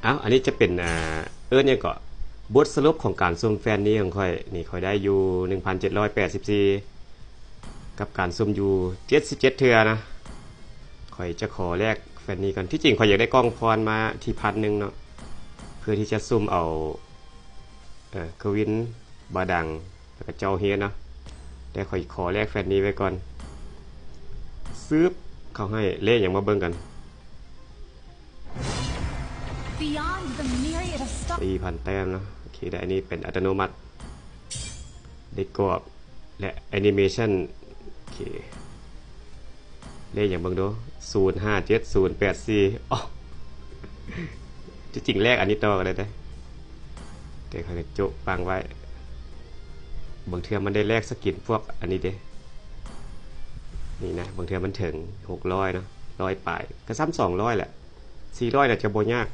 ເອົ້າ ອັນນີ້ຈະເປັນ ອ່າ ເອີ້ນຫຍັງເກາະ ບົດສະຫຼຸບຂອງການສຸ່ມແຟນນີ້ຂອງຂ້ອຍ. ນີ້ຂ້ອຍໄດ້ຢູ່ ໜຶ່ງພັນເຈັດຮ້ອຍແປດສິບສີ່ ກັບການສຸ່ມຢູ່ ເຈັດສິບເຈັດເທື່ອນະ. ຂ້ອຍຈະຂໍແລກແຟນນີ້ກ່ອນ. ທີ່ຈິງຂ້ອຍຢາກໄດ້ກ່ອງພອນມາທີ່ພັນໜຶ່ງເນາະ ເພື່ອທີ່ຈະສຸ່ມເອົາ ເອີ ເຄວິນ ບາດັງ ແລ້ວກໍເຈົ້າເຮນເນາະ. ແຕ່ຂ້ອຍຂໍແລກແຟນນີ້ໄວ້ກ່ອນ. ຊຶບ ເຂົາໃຫ້ເລກຫຍັງມາເບິ່ງກັນ. Beyond the myriad of stars. ສີ່ພັນແຕ້ມເນາະ. ໂອເຄ ໄດ້ອັນນີ້ເປັນອັດຕະໂນມັດ ໄດ້ກອບ ແລະ ແອນິເມຊັນ. ໂອເຄ ເລກຫຍັງເບິ່ງດູ ສູນຫ້າເຈັດສູນແປດສີ່. ອໍ ທີ່ຈິງແລກອັນນີ້ຕໍ່ກໍໄດ້ເດ້ ແຕ່ຂ້ອຍຈະໂຈະປັງໄວ້. ບາງເທື່ອມັນໄດ້ແລກສະກິນພວກອັນນີ້ເດ້ ນີ້ນະ. ບາງເທື່ອມັນເຖິງຫົກຮ້ອຍເນາະ ຮ້ອຍປາຍ ກໍສ່ຳສອງຮ້ອຍແຫຼະ. ສີ່ຮ້ອຍໜ້າຈະບໍ່ຍາກ.